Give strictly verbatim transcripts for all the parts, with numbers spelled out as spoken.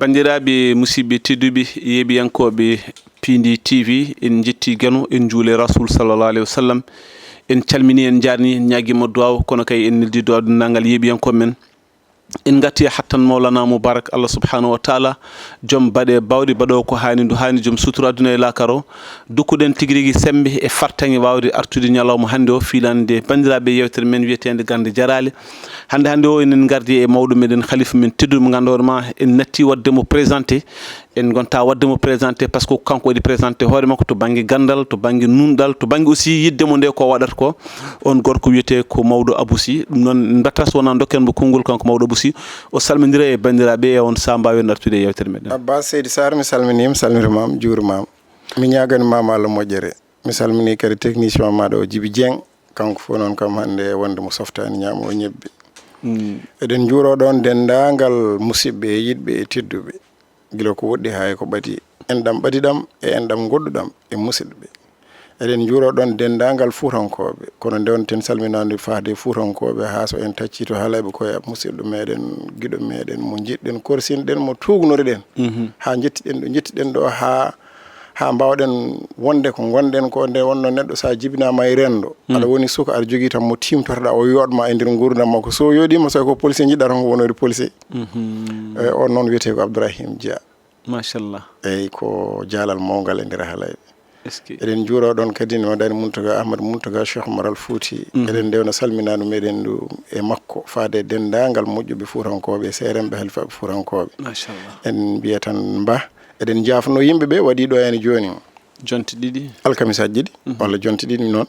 Banndiraaɓe musidɓe tedduɓe, yeeɓiyankooɓe P D T V, en njetti Geno, en njuule Rasul sallallahu alayhi wa sallam. En calmini, en njaarni, en ñaagima duwaaw, kono kay en neldi duwaaw denndaangal yeeɓiyankooɓe men. En ngatti e hattan Mawlana Mubarak, Allah subhanahu wa taala, joom baɗe bawɗe, baɗoowo ko haani, ndu haani, joom sutura aduna e laakara o. Dukkuɗen tigi rigi sembe e fartaŋŋe waawde artude ñalawma hannde o, fiilande banndiraaɓe yeewtere men wiyeteende Gannde Jaraale. Hannde, hannde o, enen ngardi e mawɗo meɗen, khalifa men tedduɗo mo ngannduɗaa hoore ma, en natti waɗde mo présenté. En ngonta waɗde mo présenté parce que kanko waɗi présenté hoore makko to bannge ganndal, to bannge nunɗal, to bannge aussi yiɗde mo nde ko waɗata ko. On gorko wiyetee ko mawɗo Abou Sy. Ɗum noon, en mbaɗta so wonaa ndokken mo konngol kanko mawɗo Abou Sy. O salmindira e banndiraaɓe, e on sahaa mbaawen artude e yeewtere meɗen. Abbas Seydi Sarr, mi salminiima, salmitiima, juuriima. Mi ñaaganii ma Allah moƴƴere. Mi salminii kadi technicien maaɗo o, Jibi Dieng. Kanko fof noon kam hannde wonde mo softaani ñaamo o ñebbe. Mm. Eɗen njuuroo ɗoon denndaangal musidɓe e yiɗɓe e tedduɓe. Gila ko woɗɗi haa e ko ɓati. Enɗam ɓatiɗam e enɗam goɗɗuɗam e musidɓe. Eɗen njuuroo ɗoon denndaangal Fuutankooɓe. Kono ndewonten salminaandu faade e Fuutankooɓe haa so en taccii to haalayɓe koye musidɗo meɗen, giɗo meɗen, mo njiɗɗen, korsinɗen, mo tuugnoruɗen. Mhm. Haa njettiɗen ɗo, njettiɗen ɗo haa haa mbaawɗen wonde ko ngonɗen ko. Nde wonnoo neɗɗo, so a jibinaama e renndo, mm, aɗa woni suka, aɗa jogii tan mo tiimtorɗaa, o yooɗma e nder nguurndam makko. So o yooɗiima, so ko policier njiɗɗaa tan, ko wonori policier. Mhm. E, on noon wiyetee ko Abdourahim Dia. Machallah. Eyi, ko jaalal mawngal e nder haalayɓe. Est-ce que eɗen njuuroo ɗoon kadi no Mawlana Mountaga, Ahmad Mountaga, Cheikh Oumar Al Fouti. Mhm. Eɗen ndewna salminaandu meɗen ndu e makko, faade e denndaangal moƴƴuɓe Fuutankooɓe, seeremɓe, halifaaɓe Fuutankooɓe. Machallah. En mbiya tan mbaa. Eɗen njaafnoo yimɓe ɓe waɗi ɗo heen jooni. Jonte ɗiɗi. Alkamisaaji ɗiɗi, mhm, walla jonte ɗiɗi noon.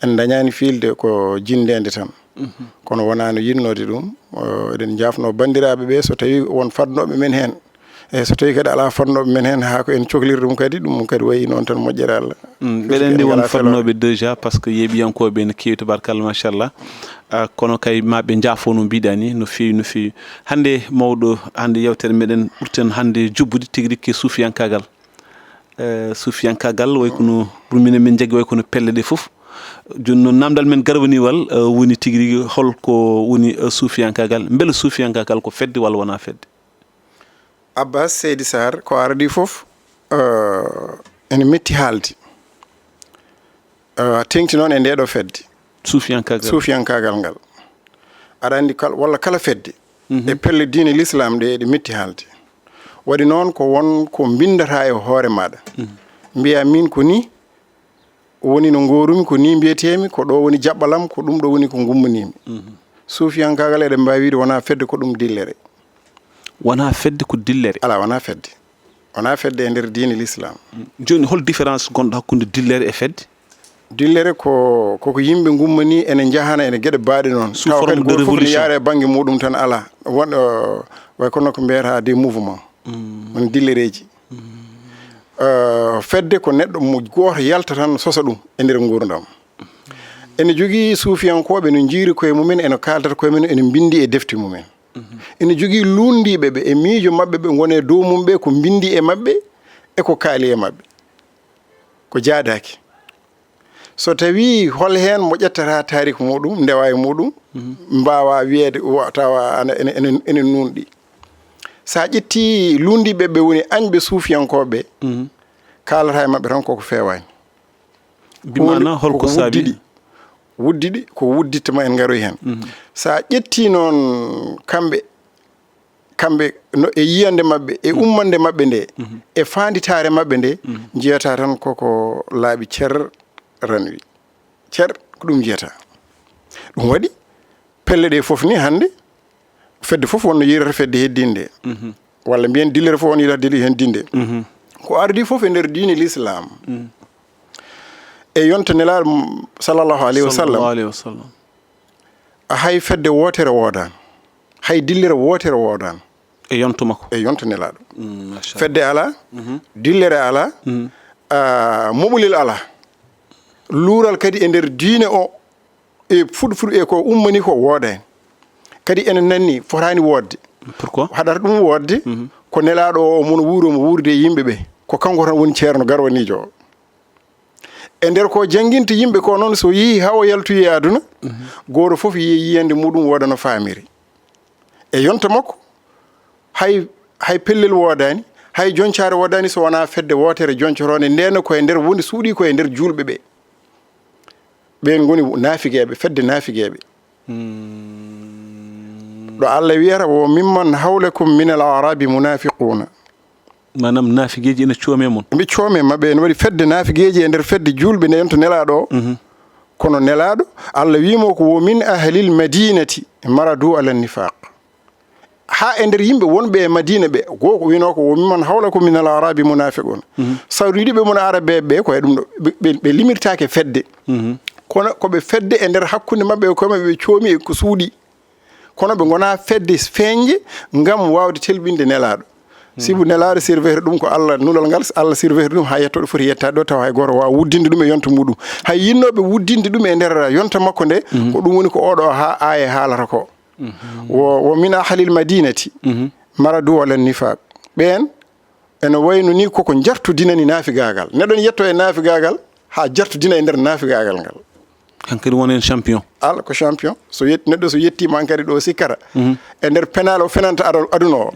En ndañaani fiilde ko jinndeende tan. Mhm. Kono wonaa no yiɗnoode ɗum. O, eɗen njaafnoo banndiraaɓe ɓe, so tawii won fadnooɓe men heen. E so tawii kadi alaa fadnooɓe men heen, haa ko en cokliri ɗum kadi, ɗum kadi wayi noon tan moƴƴere Allah. Mm, mbeɗa anndi won fadnooɓe déjà, parce que yeeɓiyankooɓe ene keewi, tabarkalla, machallah. Ah, kono kay ma ɓe njaafo no mbiɗa ni, no feewi, no feewi. Hannde mawɗo, hannde yeewtere meɗen ɓurten hannde jubbude tigi rigi e suufiyankaagal. Eh, suufiyankaagal, way kono rumine men jaggi, way kono pelle ɗe fof. Jooni noon, naamndal men garwaniwal, eh, woni tigi rigi hol ko woni, eh, suufiyankaagal? Mbele suufiyankaagal ko fedde walla wonaa fedde? Abbas Seydi Sarr, ko ardi fof, eh, ene metti haalde. Eh, teeŋti noon e nde ɗo fedde. Suufiyankaagal. Suufiyankaagal ngal. Aɗa anndi kal-, walla kala fedde. Mhm. E pelle diine l'islam ɗe, ɗe metti haalde. Waɗi noon ko won ko mbinndata e hoore maaɗa. Mhm. Mbiya min ko ni woni no ngoorumi, ko ni mbiyeteemi, ko ɗo woni jaɓɓalam, ko ɗum ɗo woni ko ngummaniimi. Mhm. Suufiyankaagal eɗen mbaawi wiide wonaa fedde, ko ɗum dillere. Wonaa fedde, ko dillere? Alaa, wonaa fedde. Wonaa fedde e nder diine l'islam. Mm. Jooni, hol différence gonɗo hakkunde dillere e fedde? Dillere ko, koko yimɓe ngummani ene njahana ene geɗe baaɗe noon. Sous forme de révolution. Tawa kadi gooto fof ne yaara e bannge muɗum tan alaa. Won, eh, way kono ko mbiyata des mouvements. Mm. Won dillereeji. Mm. Eh, fedde ko neɗɗo mo gooto yalta tan sosa ɗum e nder nguurndam. Ene jogii suufiyankooɓe no njiiri koye mumen, ene kaaldata koye mumen, ene mbinndi e defte mumen. Mhm. Ene jogii luunndiiɓe ɓe e miijo maɓɓe ɓe ngoni e dow mum ɓe, ko mbinndi e maɓɓe e ko kaali e maɓɓe. Ko jaadaaki. So tawii hol heen mo ƴettata taariik muɗum, ndewa e muɗum, mhm, mbaawa wiyeede wa-, tawa ana ene, ene, ene nuunɗi. So a ƴettii luunndiiɓe ɓe woni añɓe suufiyankooɓe, mhm, kaalata e maɓɓe tan koko feewaani. Bi maana, hol ko saabi? Wuddiɗi, wuddiɗi, ko wudditta ma en ngaroy heen. Mhm. So a ƴettii noon kamɓe, kamɓe no e yiyannde maɓɓe, e, mhm, ummannde maɓɓe nde, mhm, e faanditaare maɓɓe nde, mhm, njiyata tan koko laaɓi cer ranwi. Cer, ko ɗum njiyata. Ɗum waɗi pelle ɗe fof ni hannde, fedde fof wonno yiyrata fedde heddinde. Mhm. Walla mbiyen dillere fof wonno yiyrata dillere heddinde. Mhm. Ko ardi fof e nder diine l'islam. Mhm. E yonta Nelaaɗo, mm, sallallahu alayhi wa sallam. Sallallahu alayhi wa sallam. Hay fedde wootere woodaani. Hay dillere wootere woodaani. E yonta makko. E yonta Nelaaɗo. Mm, machallah. Fedde alaa, mhm, dillere alaa, mhm, ah, moɓolel alaa. Luural kadi e nder diine o, e fuɗ-, fuɗ-, e ko ummani ko wooda heen. Kadi ene nanni, fotaani woodde. Pourquoi? Haɗata ɗum woodde, mhm, ko Nelaaɗo o, o mono wuuro, mo wuurde e yimɓe ɓe. Ko kanko tan woni ceerno garwaniijo o. E nder ko jannginta yimɓe ko noon, so yehii haa o yaltoyi e aduna, mhm, gooto fof yiya yiyannde muɗum wooda no faamiri. E yonta makko, hay, hay pellel woodaani, hay joncaare woodaani so wonaa fedde wootere joncotoonde, ndeen ko e nder woni suuɗii ko e nder juulɓe ɓe. Ɓeen ngoni naafigeeɓe, fedde naafigeeɓe. Ɗo Allah wiyata, "Wo mimman hawlakum min al arabi munafiquna." Maanaam naafigeeji ina coome mon. Ɓe coome maɓɓe ene waɗi fedde naafigeeji e nder fedde juulɓe nde yonta nelaaɗo o. Kono nelaaɗo, Allah wii mo ko, "Wo min ahlil madinati maradu ala nifaq." Haa e nder yimɓe wonɓe e Madina ɓe, goo ko winoo ko, "Wo mimman hawlakum min al arabi munafiqun." Sawriiɗi ɓe mon arabeeɓe ɓe, ko e ɗum ɗo, ɓe, ɓe, ɓe limirtaake fedde. Kono ko ɓe fedde e nder hakkunde maɓɓe, ko maɓɓe ɓe coomi e ko suuɗi. Kono ɓe ngonaa fedde feeñde ngam waawde telɓinde nelaaɗo. Sibu nelaaɗo sirvete ɗum ko Allah, nulal ngal, Allah sirvete ɗum haa yetto ɗo foti yettaade ɗo, tawa hay gooto waawa wuddinde ɗum e yonta muɗum. Hay yinnooɓe wuddinde ɗum e nder yonta makko nde, ko ɗum woni ko oɗo haa aaya haalata ko. Wo, wo min ahlil madinati maradu ala nifaq. Ɓeen ene wayno ni koko jartodinani naafigaagal. Neɗɗo ne yetto e naafigaagal haa jartodina e nder naafigaagal ngal. Hankadi won heen champion. Ala ko champion. So yet-, neɗɗo so yettiima hankadi ɗo sikkata. E nder penal o fenanta ado-, aduna o.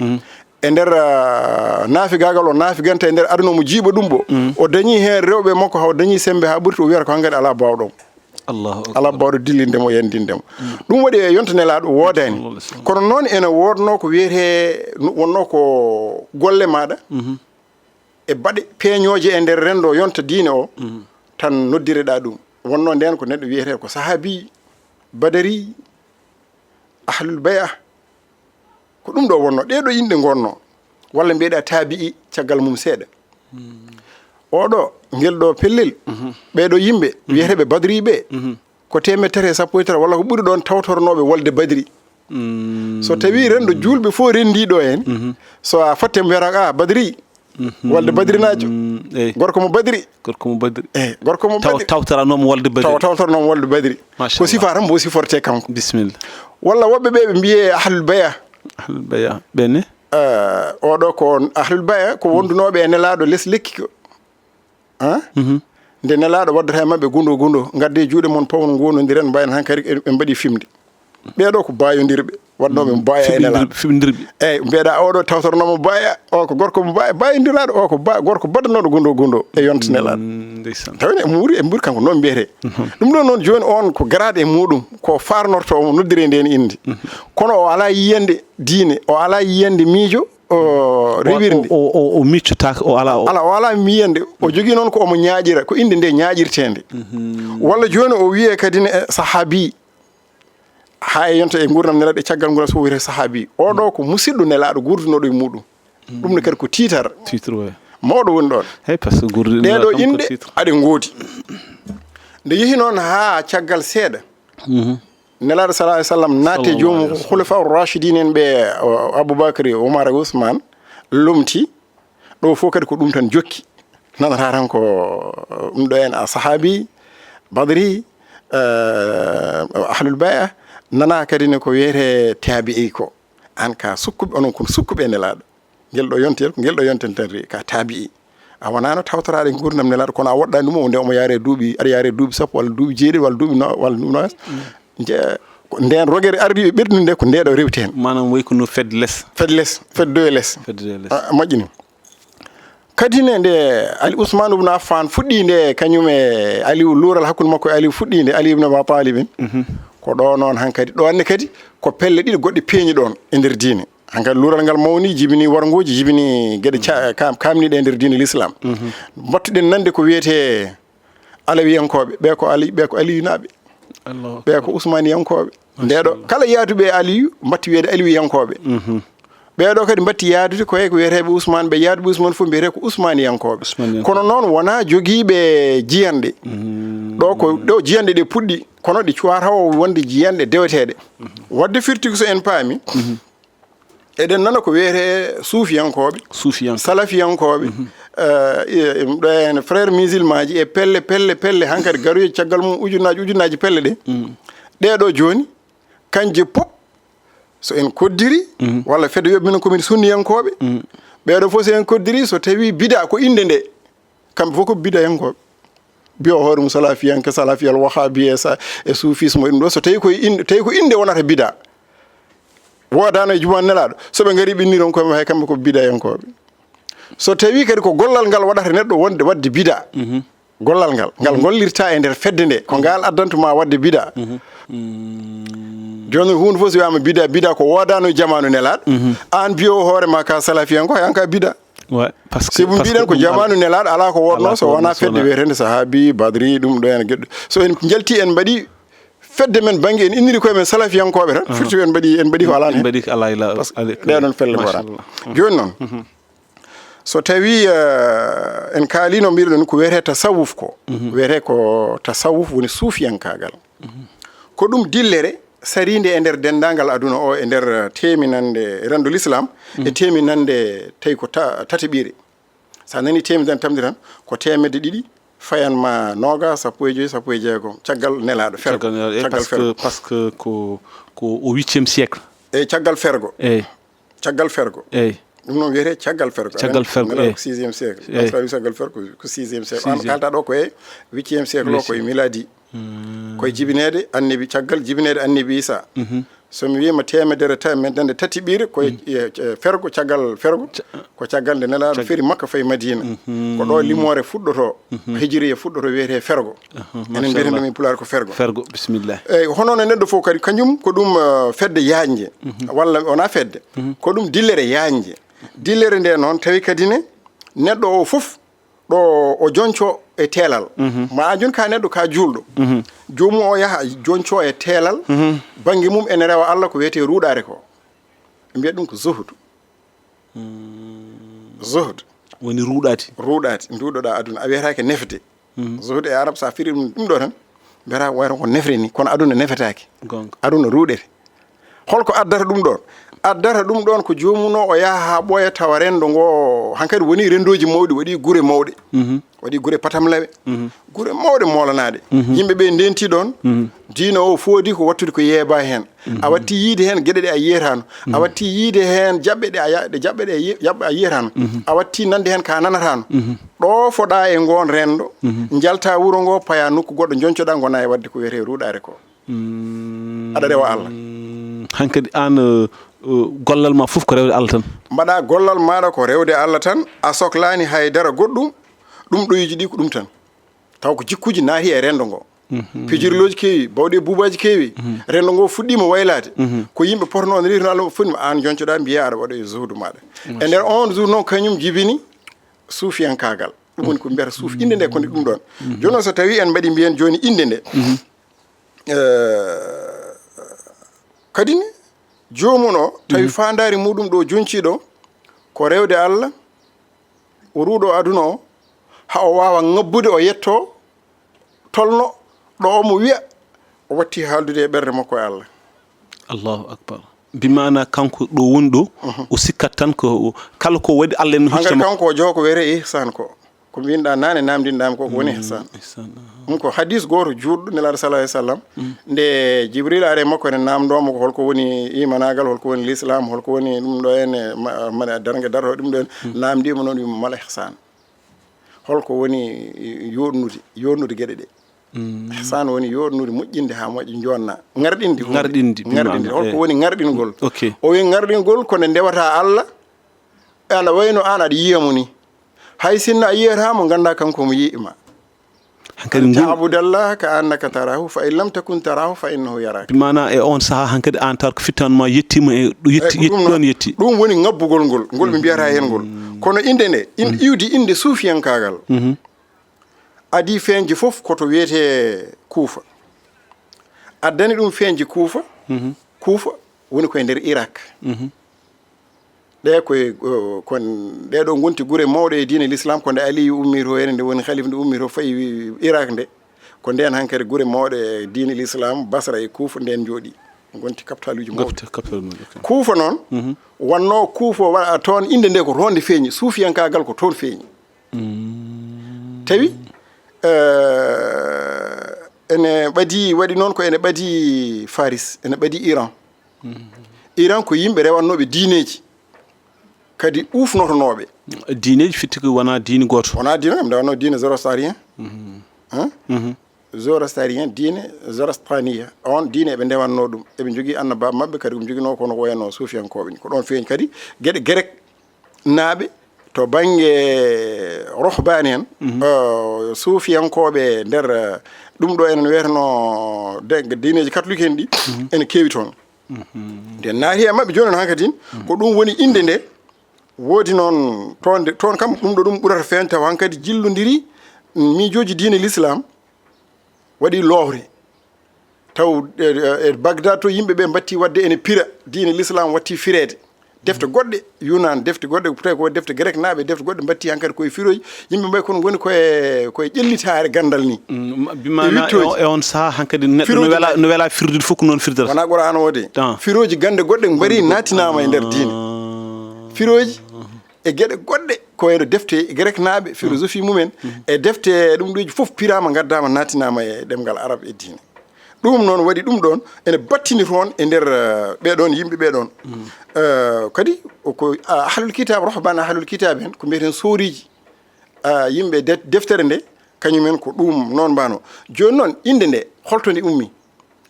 E nder, ah, naafigaagal o naafiganta e nder aduna mo jiiɓa ɗum ɗo. O dañi heen rewɓe makko haa o dañi semmbe haa ɓurti, o wiyata ko hankadi alaa baawɗo mo. Allahu akbar. Alaa baawɗo dillinde mo, yandinde mo. Ɗum waɗi e yonta nelaaɗo woodaani. Sallallahu alaihi wasallam. Kono noon ene woodnoo ko wiyetee, wonnoo ko golle maaɗa e baɗe peeñooje e nder renndo yonta diine o, tan noddireɗaa ɗum. Wonnoo ndeen ko neɗɗo wiyetee ko sahaabi, badari, ahlul bay'a. Ko ɗum ɗo wonnoo. Ɗee ɗo inɗe ngonnoo. Walla mbiyeɗaa taabi'i caggal mum seeɗa. Oɗo, ngel ɗo pellel, ɓee ɗo yimɓe, wiyeteeɓe badriiɓe, ko teemedde tati e sappo e tati walla ko ɓuri ɗoon tawtornooɓe wolde badri. So tawii renndo juulɓe fof renndii ɗo heen, so a fotte mbiyata, "Ah, badri, wolde badrinaajo, gorko mo badri." Gorko mo badri. Eh, gorko mo badri. Tawtoranooma wolde badri. Taw-, tawtoranooma wolde badri. Machallah. Ko sifa tan mbo siforte kanko. Bisimilla. Walla woɓɓe ɓe ɓe mbiyee ahlul baya. Ahlul baya. Ɓe ne? Eh, oɗo ko ahlul baya, ko wondunooɓe e nelaaɗo les lekki ko. Ah? Nde nelaaɗo waddata e maɓɓe gundo gundo, ngadde juuɗe mon pawno ngonondiren, mbayen hankadi ɓe mbaɗi fimde. Ɓeeɗo ko bayondirɓe, waɗnooɓe mbaaya e nelaaɗo. Fiɓindirɓe, fiɓindirɓe. Eyyi, mbeɗa oɗo tawtornoomo baaya, o ko gorko mo baaya, bayondiraaɗo, o ko ba-, gorko baddanooɗo gundo gundo e yonta nelaaɗo. Mm, ndeysaan. Tawi ne, ɓe mburi, ɓe mburi kanko noon mbiyetee. Ɗum ɗo noon jooni on ko garaade e muɗum, ko farnorto omo noddire ndeen innde. Kono o alaa yiyannde diine, o alaa yiyannde miijo, o rewirnde. O, o, o, o miccotaako, o alaa o. Alaa, o alaa yiyannde. O jogii noon ko omo ñaaƴira, ko innde nde ñaaƴirteende. Walla jooni o wiyee kadi ne, eh, sahaabi. Haa e yonta e nguurndam nelaaɗo e caggal nguurndam so wiyetee sahaabi. Oɗo ko musidɗo nelaaɗo guurdunooɗo e muɗum. Ɗum ne kadi ko tiitar. Titre, oui. Mawɗo woni ɗoon. Hey, parce que guurduɗo nelaaɗo kam ko inɗe titre. Aɗe ngoodi. Nde yehi noon haa caggal seeɗa. Nelaaɗo sallallahu alaihi wasallam naati e joomum, sallallahu alaihi wasallam. Khulafa ar-rashidin en ɓe, o, Abubakar, Umar e Usman, lomti. Ɗo fof kadi ko ɗum tan jokki. Nanata tan ko ɗum ɗo en a sahaabi, badri, eh, ahlul bay'a, nana kadi ne ko wiyetee tabi'i ko. An ka sukkuɓe, onon kono sukkuɓe e nelaaɗo. Ngel ɗo yontel, ko ngel ɗo yontel tan rewi ka tabi'i. A wonaano tawtoraade nguurndam nelaaɗo, kono a woɗɗaani ɗum o nde omo yaare duuɓi, aɗa yaare duuɓi sappo walla duuɓi jeeɗiɗi walla duuɓi no-, walla duuɓi nogas. Je-, ko ndeen rogere ardiiɓe ɓerɗi nde ko nde ɗo rewti heen. Maanaam woy ko no fed les. Fed les, fed doye les. Fed doye les. A, moƴƴini. Kadi ne nde Ali Ousmane ibn Affan fuɗɗii nde, kañum e Aliou, luural hakkunde makko e Aliou fuɗɗii nde, Ali ibn Abi Talibin. Ko ɗo noon hankadi, ɗo ne kadi ko pelle ɗiɗi goɗɗe peeñi ɗoon e nder diine. Hankadi luural ngal mawni, jibini warngooji, jibini geɗe ca-, kam-, kaamniiɗe e nder diine l'islam. Mbattuɗen nande ko wiyetee Alawiyankooɓe, ɓe ko Ali, ɓe ko Aliyunaaɓe. Allahu akbar. Ɓe ko Usmaniyankooɓe. Nde ɗo, kala yaaduɓe e Aliyu, mbatti wiyeede Aliwiyankooɓe. Ɓeeɗo kadi mbatti yaadude ko e ko wiyeteeɓe Usmaan, ɓe yaaduɓe Usmaan fof mbiyetee ko Usmaaniyankooɓe. Usmaaniyankooɓe. Kono noon wonaa jogiiɓe jiyanɗe. Ɗo ko ɗo jiyanɗe ɗe puɗɗi, kono ɗi cuwaa taw wonde jiyanɗe deweteeɗe. Wadde firti ko so en paami, eɗen nana ko wiyetee suufiyankooɓe, suufiyankooɓe. Salafiyankooɓe, eh, e, e, ɗo en frère musulman ji e pelle, pelle, pelle, hankadi garoyi caggal mum ujunnaaji, ujunnaaji pelle ɗe. Ɗeeɗo jooni, kanje pop, so en koddiri, walla fedde wiya minen ko min sunniyankooɓe, ɓeeɗo fof so en koddiri, so tawi bida ko innde nde, kamɓe fof ko bidayankooɓe. Mbiyo hoore mum salafiyanke, salafiyal wahabi e sa-, e soufisme e ɗum ɗo, so tawi koye in-, tawi ko innde wonata bida. Woodaano e jumaanu Nelaaɗo. So ɓe ngari ɓinniri on koye maɓɓe, hay kamɓe ko bidayankooɓe. So tawii kadi ko gollal ngal waɗata neɗɗo wonde waɗde bida, gollal ngal, ngal gollirta e nder fedde nde, ko ngal addantu ma waɗde bida. Jooni noon, huunde fof so wiyaama bida, bida ko woodaano e jamaanu Nelaaɗo, aan mbiyo hoore ma ka salafiyanko, hay aan ka bida. Ouais, parce que, si ɗum parce que mbiɗen ko ɗum jamaanu Nelaaɗo, alaa ko wonno, alaa ko so wonno, wonaa so fedde wonaa wiyetende Sahabi, Badri, ɗum ɗo en geɗɗo. So en njalti, en mbaɗi fedde men bannge, en inniri koye men salafiyankooɓe tan, firti en mbaɗi, en mbaɗi ko alaa en heen. Mbaɗi ko alaa ila-, parce que alaa ko ɗee ɗoon pelle machallah. Jooni noon, so tawii, eh, en kaalii no mbiɗen ko wiyetee tasawuf ko, wiyetee ko tasawuf woni suufiyankaagal. Ko ɗum dillere sariinde e nder denndaangal aduna o, e nder teeminannde renndo Lislaam, e teeminannde tawi ko ta-, tataɓiire. So a nanii teemedere tamde tan, ko teemedde ɗiɗi, fayan ma noogas, sappo e joy, sappo e jeegom, caggal Nelaaɗo, fergo. Caggal Nelaaɗo, eh, caggal parce que, fergo. Parce que ko, ko au huitième siècle. Eyi, caggal fergo. Eyi. Caggal fergo. Eyi. Ɗum noon wiyetee caggal fergo. Caggal fergo, Nelaaɗo eyi. Ko sixième siècle. Eyi. Parce que caggal fergo ko sixième siècle. Aan sixième. Kaalta ɗo ko e huitième siècle o, ko e miladi. Ko e jibineede annabi, caggal jibineede annabi Isa. So mi wiima teemedere ta-, men dañde tataɓiire, ko e, e, e fergo, caggal fergo, ko caggal nde Nelaaɗo feri Makka fayi Madiina. Ko ɗo limoore fuɗɗoto, hijiriya fuɗɗoto, wiyetee fergo. Enen mbiyeten ɗum e Pulaar ko fergo. Fergo, bisimilla. Eyi, hono no neɗɗo fof kadi, kañum ko ɗum, eh, fedde yaajnde, walla wonaa fedde, ko ɗum dillere yaajnde. Dillere nde noon, tawi kadi ne, neɗɗo o fof, ɗo o joñco e teelal. Ma a jooni ka neɗɗo ka juulɗo. Joomum o yaha joñco e teelal. Bannge mum ene rewa Allah ko wiyetee ruuɗaare ko. Ɓe mbiyata ɗum ko zuhdu. Zuhdu. Woni ruuɗaade. Ruuɗaade, nduuɗoɗaa aduna. A wiyataake nefde. Zuhdu e arab, so a firi ɗum, ɗum ɗo tan, mbiyata wayata ko nefre ni, kono aduna nefetaake. Goonga. Aduna ruuɗete. Holko addata ɗum ɗoon? Addata ɗum ɗoon ko joomum o, o yaha haa ɓooya tawa renndo ngo, hankadi woni renndooji mawɗi, waɗi gure mawɗe. Waɗi gure patamlawe. Gure mawɗe moolanaaɗe. Yimɓe ɓe ndenti ɗoon. Diina o foodi ko wattude ko yeeba heen. A watti yiide heen geɗe ɗe a yiyataano. A watti yiide heen jaɓɓe ɗe a ya-, ɗe jaɓɓe ɗe yi-, jaɓɓe a yiyataano. A watti nande heen ka nanataano. Ɗo foɗa e ngoon renndo, njalta wuro ngo, paya nokku goɗɗo, njoncoɗa, ngona e waɗde ko wiyetee ruuɗaare ko. Aɗa rewa Allah. Hankadi aan, eh, eh, gollal ma fof ko rewde Allah tan. Mbaɗa gollal maaɗa ko rewde Allah tan, a soklaani hay dara goɗɗum, ɗum ɗoyiji ɗi ko ɗum tan. Taw ko jikkuuji naati e renndo ngo. Pijirlooji keewi, bawɗe buubaaji keewi, renndo ngo fuɗɗiima waylaade. Ko yimɓe potnoo no rewrude Allah, fof aan njoncoɗa, mbiya aɗa waɗa e zuhdu maaɗa. E nder on zuhdu noon, kañum jibini suufiyankaagal. Ɗum woni ko mbiyata suufi. Innde nde ko nde ɗum ɗoon. Jooni noon, so tawii en mbaɗi, mbiyen jooni innde nde. Eh, kadi ne, joomum o, tawi faandaare muɗum ɗo joñci ɗo, ko rewde Allah, o ruuɗo aduna o, haa o waawa ŋabbude, o yetto, tolno ɗo omo wiya, o watti haaldude e ɓernde makko e Allah. Allahu akbar. Bi maana kanko ɗo woni ɗo, o sikkat tan ko, kala ko waɗi Allah en no hankadi huccita mo. Kanko o jogo ko wiyetee ihsan ko. Ko mbinɗa naane, namdinɗa mi ko, ko woni ihsan. Ihsan, aha. Ɗum ko hadis gooto juutɗo Nelaaɗo sallallahu alaihi wasallam. Nde Jibril ari e makko, ene namndo mo ko holko woni imanaagal, holko woni l'islam, holko woni ɗum ɗo en, ma-, ma-, darnge darto ɗum ɗo en. Namndi mo noon, wimo mal ihsan. Holko woni yooɗnude, yooɗnude geɗe ɗe? Ihsan woni yooɗnude, moƴƴinde haa moƴƴa, joonna. Ŋarɗinde huunde. Ŋarɗinde, bi maana, ŋarɗinde. Holko woni ŋarɗingol? Ok. O wi ŋarɗingol ko nde ndewata Allah, ana wayno aan aɗa yiya mo ni. Hay sinno a yiyata mo, ngannda kanko omo yi'i ma. Hankadi an ngun- ta'budallaha ka annaka tarahu, fa in lam takun tarahu, fa innahu yaraka. Bi maana e on saha hankadi an tawata ko fittan ma yettima e ɗo yetti, eh, ko yetti ɗum ɗon yetti. Ɗum woni ngabbugol ngol, ngol ɓe mbiyata heen ngol. Kono innde nde, in-, iwdi innde suufiyankaagal. Adii feeñde fof ko to wiyetee Kuufa. Addani ɗum feeñde Kuufa. Kuufa woni ko e nder Irak. Ɗee koye, o, kon, ɗee ɗoo ngonti gure mawɗe e diine l'islam, ko nde Aliyu ummi to, ene nde woni khalifa, nde ummi to, fayi Irak nde. Ko ndeen hankadi gure mawɗe e diine l'islam, Basra e Kuufa, ndeen njooɗi. Ngonti kapitaaluuji mawɗi. Kapita-, kapitaaluuji mawɗi, ok. Kuufa noon, wannoo Kuufa wa-, toon innde nde ko toon nde feeñi, suufiyankaagal ko toon feeñi. Tawi, eh, ene ɓadii, waɗi noon ko ene ɓadii Faris, ene ɓadii Iran. Iran ko yimɓe rewannooɓe diineeji, kadi uufnotonooɓe. Diineeji fitti ko wonaa diine gooto. Wonaa diine, nde wannoo diine zoroastrien. Hein? Zoroastrien, diine Zoroastraniya on, diine eɓe ndewanno ɗum, eɓe njogii annabaaɓe maɓɓe kadi, ɗum joginoo kono ko wayanno suufiyankooɓe ni. Ko ɗon feeñi kadi geɗe Gerek naaɓe to bannge rohbaani en, eh, suufiyankooɓe nder, eh, ɗum ɗo enen wiyeteno de-, diineeji katolik en ɗi, ene keewi toon. Nde naati e maɓɓe jooni noon hankadi, ko ɗum woni innde nde woodi noon toon, toon kam ɗum ɗo ɗum ɓurata feeñde taw hankadi jillondiri miijooji diine l'islam waɗi lowre. Taw e, e, e Bagdad to yimɓe ɓe mbatti waɗde ene pira, diine l'islam watti fireede. Defte goɗɗe Yunan, defte goɗɗe tawi ko defte Grek naaɓe, defte goɗɗe mbatti hankadi koye firoji. Yimɓe mbayi kono ngoni koye, koye ƴellitaare gandal ni. Mm, ma-, bi maana e wittoji. E on saha hankadi neɗɗo no wela, no wela firdude fof ko noon firdata. Wona Qur'an o de. Ah. Firoji gande goɗɗe mbari nattinaama e nder diine. Firoji e geɗe goɗɗe ko wayno defte Grek naaɓe, philosophie mumen, e defte ɗum ɗoji fof pirama, gaddama, nattinaama e ɗemngal arab e diine. Ɗum noon waɗi ɗum ɗon ene battini toon e nder, eh, ɓee ɗon yimɓe ɓee ɗon. Eh, kadi ko, ah, ahlul kitab, rohban ahlul kitab en, ko mbiyeten sooriji, ah, yimɓe de-, deftere nde, kañumen ko ɗum noon mbano. Jooni noon, innde nde, holto nde ummi?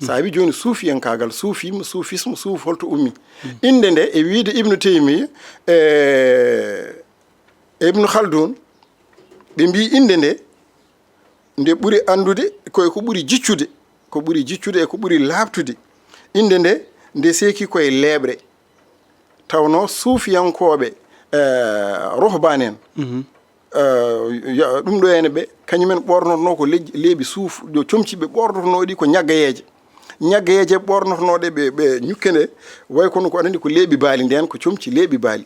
Sa wi jooni suufiyankaagal, suufisme, suufisme, suuf holto ummi? Innde nde, e wiide Ibnu Taymiya, e, e Ibnu Khaldun, ɓe mbi innde nde, nde ɓuri anndude, ko e ko ɓuri jiccude, ko ɓuri jiccude e ko ɓuri laaɓtude. Innde nde, nde seeki ko e leeɓre. Tawno suufiyankooɓe, eh, rohbaan en, eh, ya-, ɗum ɗo ene ɓe, kañumen ɓoornotonoo ko leƴƴi, leeɓi suuf, ɗo comci ɓe ɓoornotonoo ɗi ko ñaggayeeje. Ñaggayeeje ɓoornotonooɗe ɓe, ɓe ñukke nde, way kono ko aɗa anndi ko leeɓi baali, ndeen ko comci leeɓi baali.